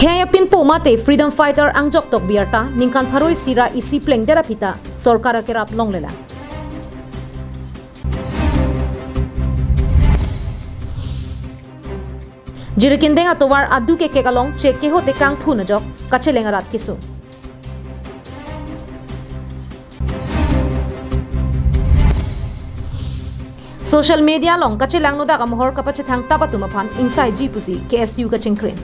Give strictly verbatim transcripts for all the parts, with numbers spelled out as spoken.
Khei apinpo mate freedom fighter Angjok Tokbi arta ningkan pharo isi ra isi plengdet aphi ta sorkar akerap longlelang. Jirikindeng atovar adu kekek along chek keho tekang phun ajok kacheleng arat kesung. Social media along kachelang nodak amohor kapachethang tap atum aphan ingsaiji pusi K S U kachingkrim.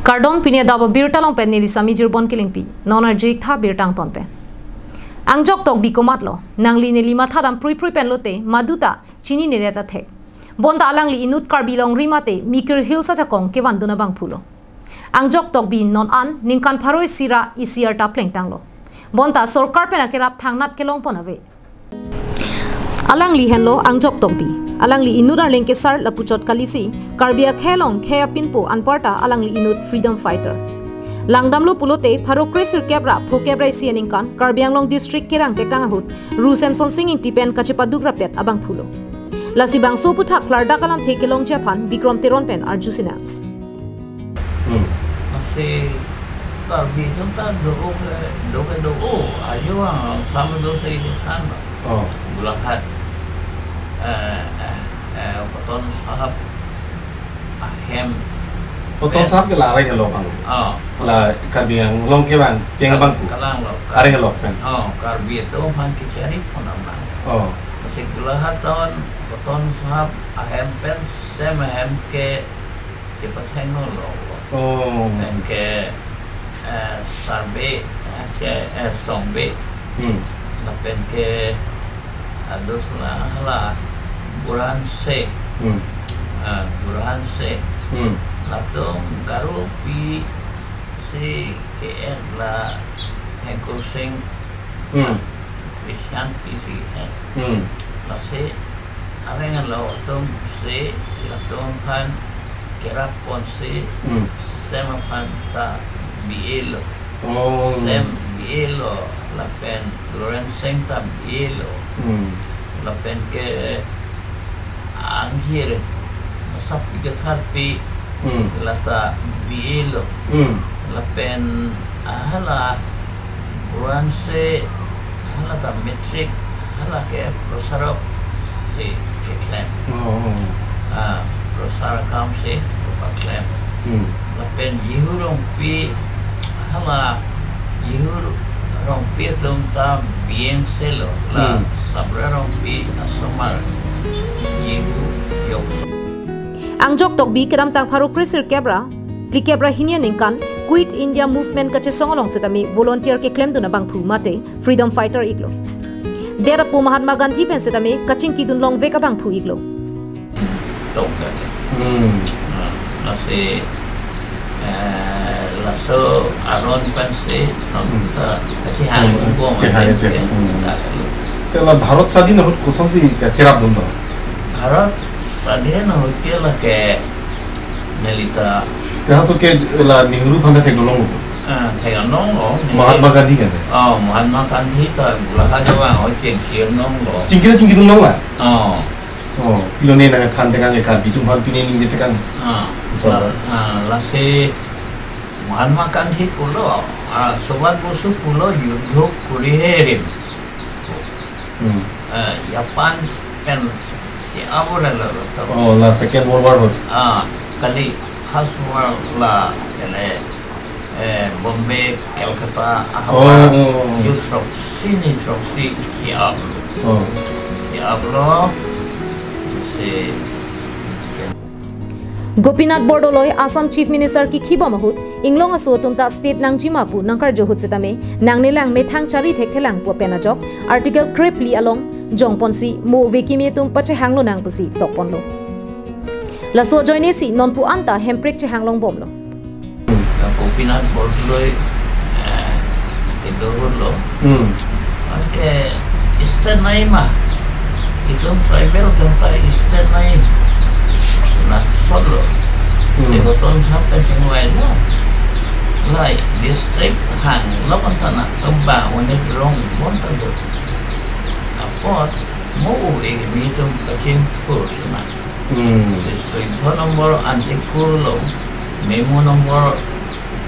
Kardom, pini adap abirta along pen neli Sami Jirbon Kilingpi. Non arju-ik tha birta angton pen. Angjok Tokbi komatlo, nangli neli matha dam prui prui pen lote, maduta chinine det athek. Bonta alangli inut Karbi Longri mate Mikir Hills ajakong kevandun abangphulo. Angjok Tokbi non an ningkan pharo isi ra isi arta plengtanglo. Bonta sorkar pen akerap thangnat kelongpon ave. Alangli henlo Angjok Tokbi. Alangli inut arleng kesar lapuchot kalisi, Karbi akhei along khei apinpo anparta alangli inut freedom fighter. Langdamlo pulote pharo kre sirkep ra phokep ra isi aningkan Karbi Anglong District kerang tekang ahut Ru Semson Sing Ingti pen kachepaduk rapet abangphulo. Lasi bangso aphuthak klardak alamthe kelongji aphan Bikrom Teron pen arju sinang. Hmm. Masih Karbi itu kan do ke do ke do, oh, ayo ang sama do sa itu kan. Oh. Golaghat, eh, eh, eh, Patton Sahib ahem. Patton Sahib ke la areng along bang. Oh. La Karbi Anglong ke bang, cheng bang pu. Kalang lo. Areng along pen. Oh, Karbi itu man kecari pun amang. Oh. Masih Golaghat town, Patton Sahib ahem pen, Sem ahem ke, ke Pathen lo. Oh. Pen ke, eh, Sarbe, eh, ke, eh, Songbe. Hmm. Lapen ke, ados la, la, Buran Se. Hmm. Ah, Buran Se. Hmm. Latum Garo pi si ke-en la Thengkur Sing. Hmm. Christian pi si ke-en. Hmm. Lasi areng along atum si latum aphan kerap ponsi, hmm, Sem aphan ta B A lo. Oh. Sem B A lo, lapen Lawrence Seng ta B A lo. Hmm. Lapen ke Anghir, Sapi Ketharpi, hmm, lata B A lo. Hmm. Lapen, ah, hala Buran Se, hala ta matric, hala ke prosarok si keklem. Oh, oh. Ah, prosar akam si keklem. Hmm. Lapen Jihu Rongpi, hala Jihu Rongpi atum ta B M C lo, la, hmm, Sabra Rongpi asomar Jihu Yokso. Angjok Tokbi kedamtang pharo kre sirkep ra phlikep ra hini aningkan Quit India Movement kachesong along setame volunteer keklemdun abangphu mate freedom fighter iklo. Det apo Mahatma Gandhi pen setame kachingkidun longvek abangphu iklo. Tong kan. Hmm. Nah, lasi, eh, laso aron pensi, hmm, ta kachihang, hmm, bom chihang aden aja. Ke, hmm, ta lo. Te la Bharat Sadhin ahut kosonsi kacherapdun do? Bharat Sadhin ahut ke lake nelita. Te haso ke la Nehru aphan theklong lo. Ah, theklong lo. Mahatma Gandhi kan? Oh, Mahatma Gandhi ta Golaghat vang, oh, chingkir longlo. Chingkir chingkidun longlo? Oh. Oh, pilo ne nangthan tekang ke Karbi atum aphan pine ningje tekang. Ah, so, la, ah, lasi Mahatma Gandhi pulo, ah, Subhas Bosu pulo, yudho kuri he rim. Hmm. Eh, Japan pen si abore lo to. Oh, la Second World War ahut. Ah, kali First World la kele, eh, Bombay, Calcutta, oh, ahavar, oh, oh, oh, yudho throksi ni throksi ki ablo. Oh. Ki ablo, si Gopinath Bordoloi Assam Chief Minister kikhibom ahut, inglong aso atum ta state nangjima pu nangkarju ahut setame, nangnelang methang chari thekthelang pu pen ajok, Article kre phli along jongponsi mo ove kimi atum pachehanglonang pusi tokponlo. Laso ajoinesi nonpu anta hemprek chehanglongbomlo. Gopinath Bordoloi, eh, kedorlo. Hmm. Anke state nai ma. Itum tribal atum ta state nai. Lason lo. Hmm. Itum atum sampai chingvai lo. Lahai district hanglo konta na keba unit rong konta do. Apot mo u e mi itum kachingthur suna. Hmm. Si suidho nombor antikur lo, memo nombor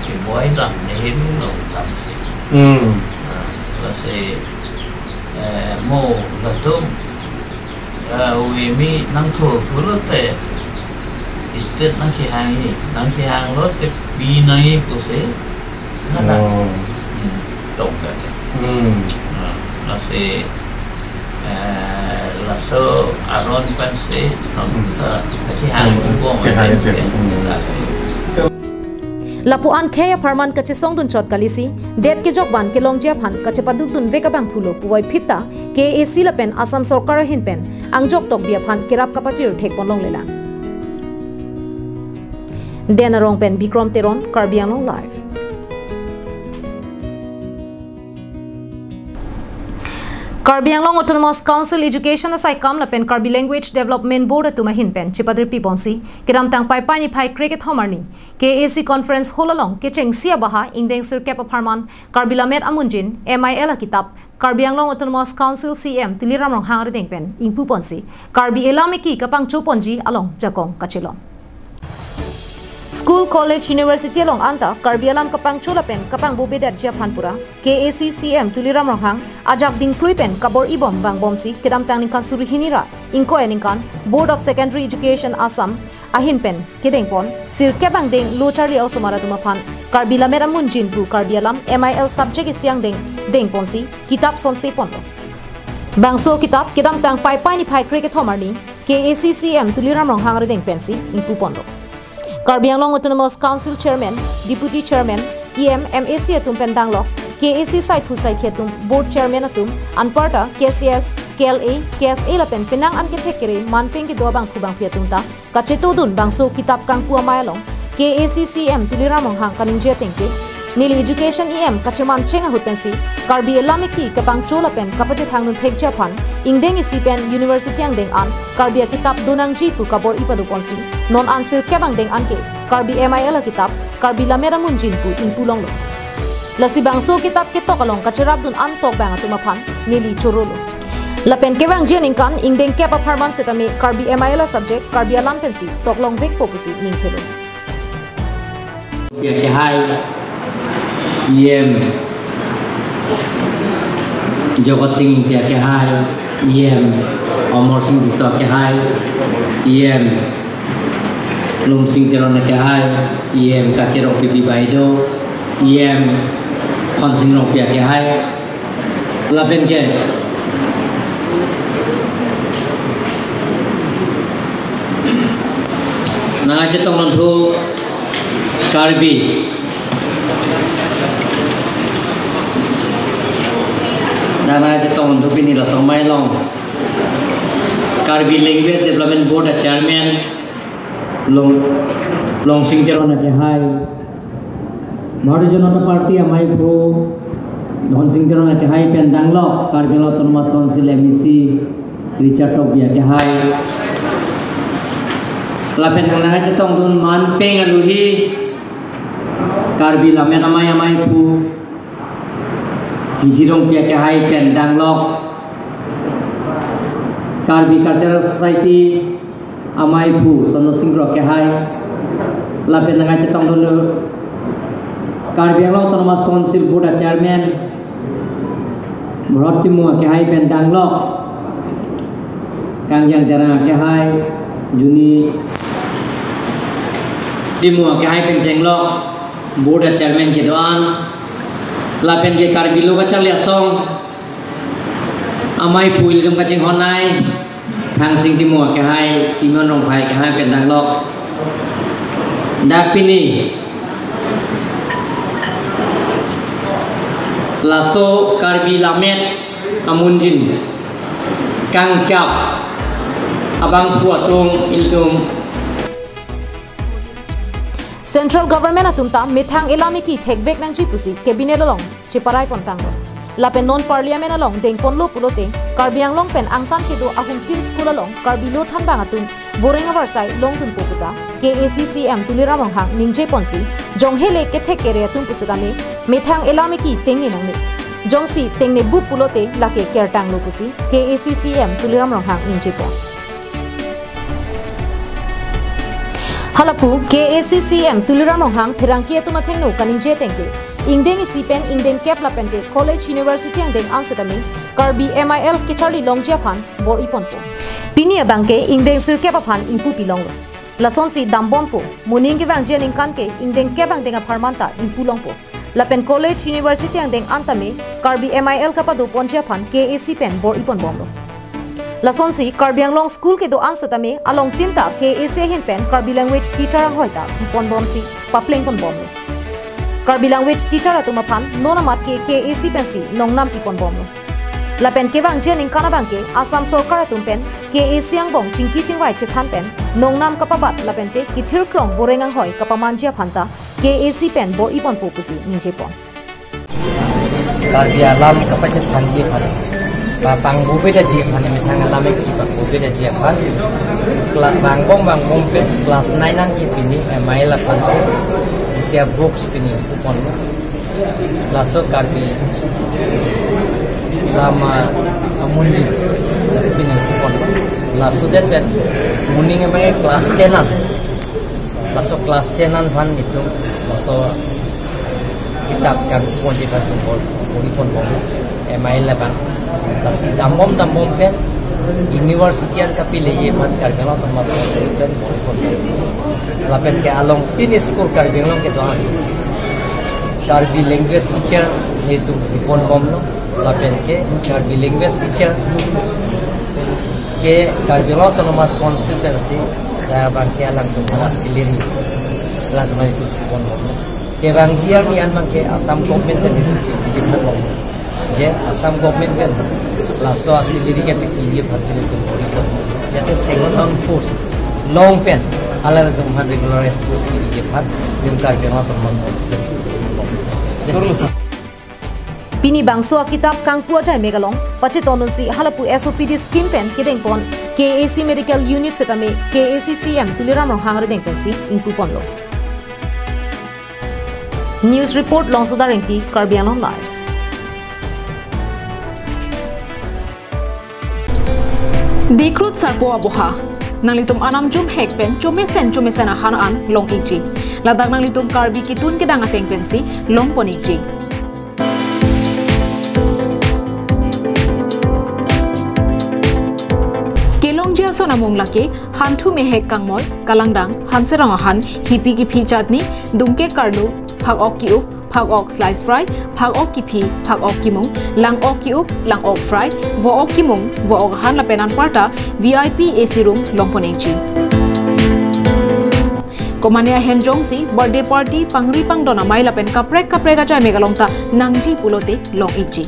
keboi dam, Nehru lo dam si. Hmm. Ah, lasi, eh, mo latum, eh, u e mi nangthur pulote, state nangkehangji, nangkehang lote pi nangji pusi. Nana. Oh. Hmm, tong ka. Hmm. Ah, lasi, eh, laso aron pensi, hmm, ta, kachehang, hmm, bom, chehang, aja, chehang. Hmm. Lapu-an khei apharman kachesongdun chot kalisi, det kejok ban kelongji aphan kachepadukdunvek abangphu lo puvoiphit ta, K A A C lapen Assam Sorkar ahin pen angjok tokbi aphan kerap kapachir thekpon longlelang. Dena Rong pen Bikrom Teron, Karbi Anglong Live. Karbi Anglong Autonomous Council Education asaikam lapen Karbi Language Development Board atum ahin pen chepadri piponsi, kedamtang Paipai niphai krekethom arni K A A C Conference Hall along kechengsi abaha ingdeng sirkep apharman Karbi Lammet Amunjin, M I L akitap Karbi Anglong Autonomous Council C E M Tuliram Ronghang arideng pen ingpuponsi, Karbi elam eki kapangchoponji along jakong kachelong. School, college, university along anta Karbi alam kapangcho lapen kapangbobedatji aphan pura K A A C C E M Tuliram Ronghang ajak dingklui pen kabor-ibom vangbomsi, kedamtang ningkan suri hini ra ingkoi aningkan Board of Secondary Education Assam ahin pen kedengpon sirkep angdeng lo charli a-osomar atum aphan Karbi Lammet Amunjin pu Karbi alam M I L subject isi angdeng dengponsi kitap sonseponlo. Bangso kitap kedamtang Paipai niphai krekethom arni K A A C C E M Tuliram Ronghang arideng pensi ingpuponlo. Karbi Anglong Autonomous Council Chairman, Deputy Chairman, E M, M A C atum pen danglok K A A C saiphu saiphi atum, Board Chairman atum, anparta K C S, K L A, K S A lapen penang an kethek kere manpeng kedo abangphu bangphi atum ta kachetongdun bangso kitap kangpu amei along K A A C C E M Tuliram Ronghang kaningje ateng ke, neli Education E M kachemancheng ahut pensi Karbi elam eki kapangcho lapen kapachethangdun thekji aphan ingdeng isi pen university angdeng an Karbi akitap donangji pu kabor-i padoponsi, non an sirkep angdeng an ke Karbi M I L akitap Karbi Lammet Amunjin pu ingpulonglo. Lasi bangso kitap ketok along kacherapdun antok bang atum aphan neli chorolo. Lapen kevangji aningkan ingdeng kep apharman setame Karbi M I L asubject Karbi alam pensi toklongvekpo pusi ningthelo. Ingti akehai, E M Jagat Sing Ingti akehai, E M Amar Sing Tisso akehai, E M Lumsing Teron akehai, E M Kache Rongpipi Baideo, E M Khonsing Rongpi akehai, lapen ke nangkachetong lanthu Karbi, nangkachetong lanthu pini laso amei along Karbi Language Development Board a Chairman Long, Longsing Teron akehai, Bharatiya Janata Party ameiphu Dhonsing Teron akehai pen danglok Karbi Anglong Autonomous Council M A C Richard Tokbi akehai, lapen nangkachetongdun manpeng aluhi Karbi Lammet Amei ameiphu Hiji Rongpi akehai pen danglok Karbi Cultural Society ameiphu Sono Sing Kro akehai, lapen nangkachetongdunlo Karbi Anglong Autonomous Council Board a Chairman Bharat Timung akehai pen danglok Kangjang Terang akehai, Juni Timung akehai pen chenglok Board a Chairman kedo-an, lapen ke Karbi Lo Kacharli Asong ameiphu ilitum kachinghonnei Thangsing Timung akehai, Simon Rongphai akehai pen danglok. Dak pini laso Karbi Lammet Amunjin kangchap abangphu atum ilitum. Central Government atum ta methang elam eki thekvek nangji pusi Cabinet along cheparai pontanglo. Lapen non Parliament along dengponlo pulote, Karbi Anglong pen angtan kedo ahum tin school along Karbi lo thanbang atum voreng avarsai longdunpo puta K A A C C M Tuliram Ronghang ningjeponsi, jong hele kethek kere atum pusitame methang elam eki tengne nangne. Jongsi tengne bup pulote lake kertanglo pusi K A A C C M Tuliram Ronghang ningjepon. Halapu K A A C C M Tuliram Ronghang pherangke atum athengno kaningje ateng ke, ingdeng isi pen ingdeng kep lapen ke college university angdeng an setame Karbi M I L kecharli longji aphan bor-iponpo. Pini abang ke ingdeng sirkep aphan ingpupi longlo. Lasonsi dambompo, moning kevangji aningkan ke ingdeng kep angdeng apharman ta ingpu longpo. Lapen college university angdeng an tame Karbi M I L kapadoponji aphan K A A C pen bor-iponbomlo. Lasonsi Karbi Anglong school kedo an setame along tin ta K A A C ahin pen Karbi language teacher anghoi ta piponbomsi paplengponbomlo. Karbi language teacher atum aphan non amat ke K A A C pensi nongnam piponbomlo. Lapen kevangji aningkan abang ke Assam sorkar atum pen K A A C angbong chingki chingvai chethan pen nongnam kapabat lapen te kethirkrong voreng anghoi kapamanji aphan ta K A A C pen bor-iponpo pusi ningjepon. Karbi alam kapachethanji aphan, pa pangbubedaji aphan, methang alam eki pangbubedaji aphan, kla-, vangbom vangbom pen class nine an ke pini M I L aphan ke isi a-books pini ingpuponlo. Laso Karbi lama amunji, laso pini ingpuponlo. Laso det pen moning M I L class ten an, laso class ten an aphan itum laso kitap kangkuponji aphan itum bor-, bor-iponbom, M I L abang. Lasi dambom dambom pen university an kapiliji aphan Karbi Anglong Autonomous Council pen bor-iponbom. Lapen ke along tin school Karbi Anglong kedo an Karbi language teacher nelitum piponbomlo. Lapen ke Karbi language teacher ke Karbi Anglong Autonomous Council pensi, ya, abang ke alangtum aphan salary, alangtum aphan itum piponbomlo. Kevangji arni an abang ke Assam government pen itum chingki chethanbom. Je Assam government pen laso a-salary ke pipiji aphan si itum bor-iponbom. Jate sanction post long pen alangtum aphan regular post pipiji aphan itum Karbi Anglong Autonomous Council pen. Pini bangso akitap kangpu ajai mek along pachetonsi halapu S O P D scheme pen kedengpon K A A C Medical Unit setame K A A C C M Tuliram Ronghang arideng pensi ingpuponlo. News report, Longsodar Engti, Karbi Anglong Live. Dikrut Sarpo Aboha. Nanglitum anam jumhek pen chomesen chomesen ahan an long-ikji. Ladak nanglitum Karbi kitun kedang ateng pensi longpon-ikji. Kelongji ason amung lake hanthu mehek kangmoi, kalangdang, hanserong ahan, hipi kiphi chutney, dungke karlu, phak-ok ki-up, phak-ok slice fry, phak-ok kiphi, phak-ok kimung, lang-ok ki-up, lang-ok fry, vo-ok kimung, vo-ok ahan lapen anparta V I P A C room longpon-ikji. Komane ahem jongsi birthday party, pangri pangdon amei lapen kaprek kaprek ajai mek along ta nangji pulote long-ikji.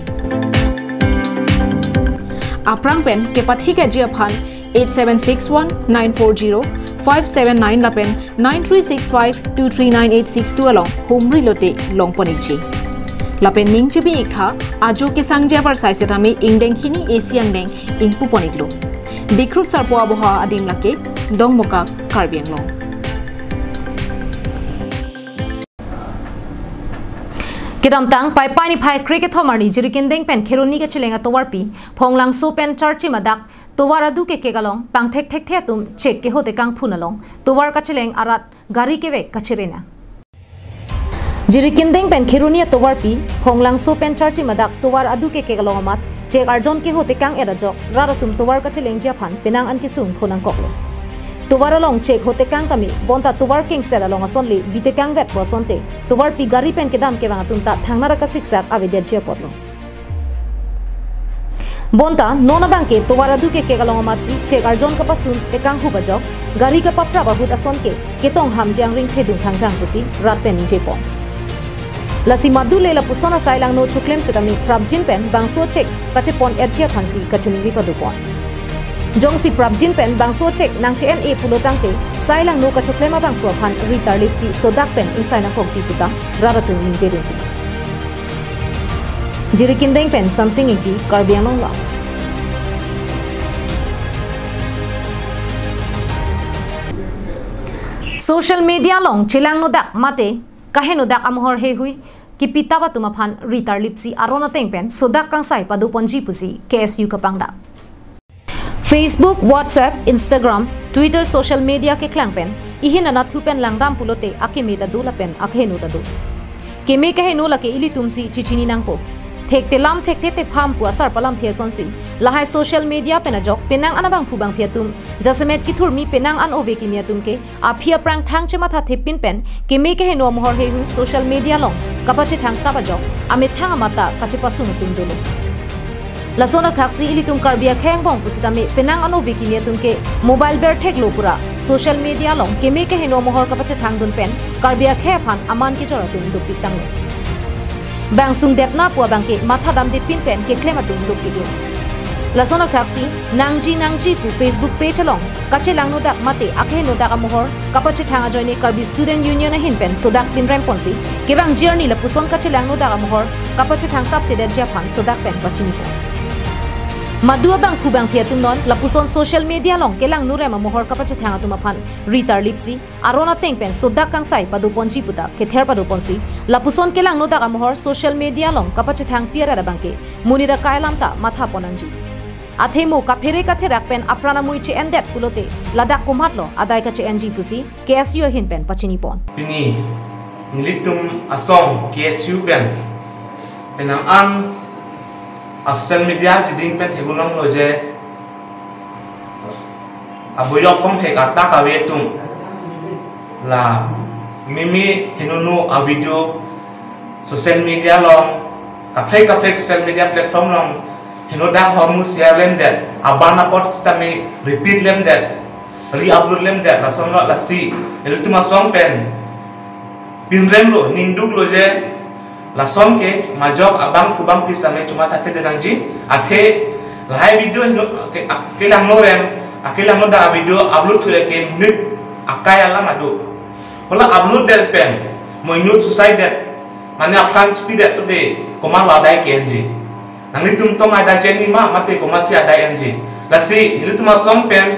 Aphrang pen kepathikji aphan eight seven six one nine four zero five seven nine lapen nine three six five two three nine eight six two along humri lote longpon-ikji. Lapen ning chibi-iktha, ajo kesangji avarsai setame ingdeng hini A C angdeng ingpuponlo. Dikrut Sarpo Aboha adim lake Dongmukak, Karbi Anglong. Kedamtang Paipai niphai kre-kethom arni Jirikindeng pen Kheroni kacheleng atovarpi Phonglangso pen Charchim adak tovar adu kekek along pangthek thekthe atum chek keho tekang phun along tovar kacheleng arat gari kevek kachirena. Jirikindeng pen Kheroni atovarpi Phonglangso pen Charchim adak tovar adu kekek along amat chek arjon keho tekang-et ajok rat atum tovar kachelengji aphan penang an kesung pho nangkoklo. Tovar along chek ho tekang tame bonta tovar kengsel along ason le bi tekangvetpo asonte tovarpi gari pen kedam kevang atum ta thangnat akasiksak avedetji apotlo. Bonta non abang ke tovar adu kekek along amatsi chek arjon kapasun tekanghup ajok gari kapaprap ahut ason ke ketong hamjang ring thedung thangjang pusi rat pen ningjepon. Lasi madu le lapuson asai langno choklem setame prapjin pen bangso chek kachepon-etji aphansi kachiningri padopon. Jongsi prapjin pen bangso chek nangche-en-e pulo tangte sai langno kachoklem abangphu aphan ri tarlipsi sodak pen ingsai nangkokji puta rat atum ningje rinti. Jirikindeng pen Samsing Ingti, Karbi Anglong Live. Social media along chelangnodak mate kahenodak amohor heihui kepitap atum aphan ri tarlipsi aron ateng pen sodak kangsai padoponji pusi K S U kapangdak. Facebook, WhatsApp, Instagram, Twitter social media keklang pen ihin anatthu pen langdam pulote akeme ta do lapen akeheno ta do. Keme keheno lake ilitumsi chechini nangpo. Thekte lam thekthe tepham pu asar palamthe asonsi lahai social media pen ajok penang an abangphu bangphi atum jasemet kethurmi penang an ove kimi atum ke aphi aphrang thang chematha thepin pen keme keheno amohor heihui social media along kapachethang tap ajok amethang amat ta kachepasung atum dolo. Lason athaksi ilitum Karbi akhei angbong pusitame penang an ove kimi atum ke mobile bertheklo pura social media along keme keheno amohor kapachethang dun pen Karbi akhei aphan aman kejor atum dopik tanglo. Bang sungdetna pu abangke matha damdepin pen keklem atum dopiklo. Lason athaksi nangji nangji pu Facebook page along kachelangnodak mate akehenodak amohor kapachethang ajoine Karbi Student Union ahin pen sodak pinremponsi kevangji arni lapuson kachelangnodak amohor kapachethang taptedetji aphan sodak pen pachinipon. Madu abangphu bangphi atum non lapuson social media along kelangnorem amohor kapachethang atum aphan ri tarlipsi aron ateng pen sodak kangsai padoponji puta kether padoponsi lapuson kelangnodak amohor social media along kapachethang piarat abangke monit akai alam ta mathapon nangji. Athemo kaphere katherak pen apran amui che-endet pulote ladak komatlo adai kache-enji pusi K S U ahin pen pachinipon. Pini nelitum asong K S U pen penang an a social media cheding pen thegunonglo je aboyok komhek arta kave atum la mimi henunu a video social media along kaprek kaprek social media platform along henodak ahormu share lemdet, aban apot sitame repeat lemdet, re-upload lemdet, lasonlo lasi ilitum asong pen pinremlo, ningduklo je lason ke majok abangphu bangphi sitame chomatha thedet nangji, athe lahai video heno ke, akelangnorem, akelangnodak a video upload thule ke monit akai alam ado. Hala upload det pen mo inut suicide det, mane aphrang chepidet pute komatlo adai ke-enji. Nanglitum tong adai che-enji ma mate komatsi adai enji. Lasi nelitum asong pen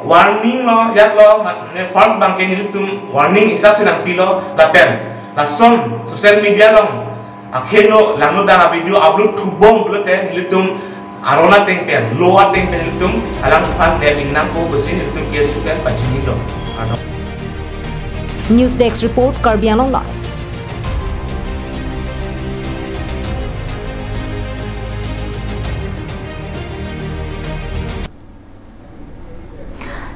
warning lo, yatlo, mane first abangke nelitum warning hisapsi nangpilo lapen lason social media along akeheno langnodak a video upload thubom pulote nelitum aron ateng pen, law ateng pen nelitum alangphan nep-ingnangpo pusi nelitum K S U pen pachinilo. Ano. News Desk Report, Karbi Anglong Live.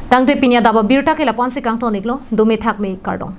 Tangte pini adap abirta ke lapu-ansi kangton-iklo, dome thakme, kardom.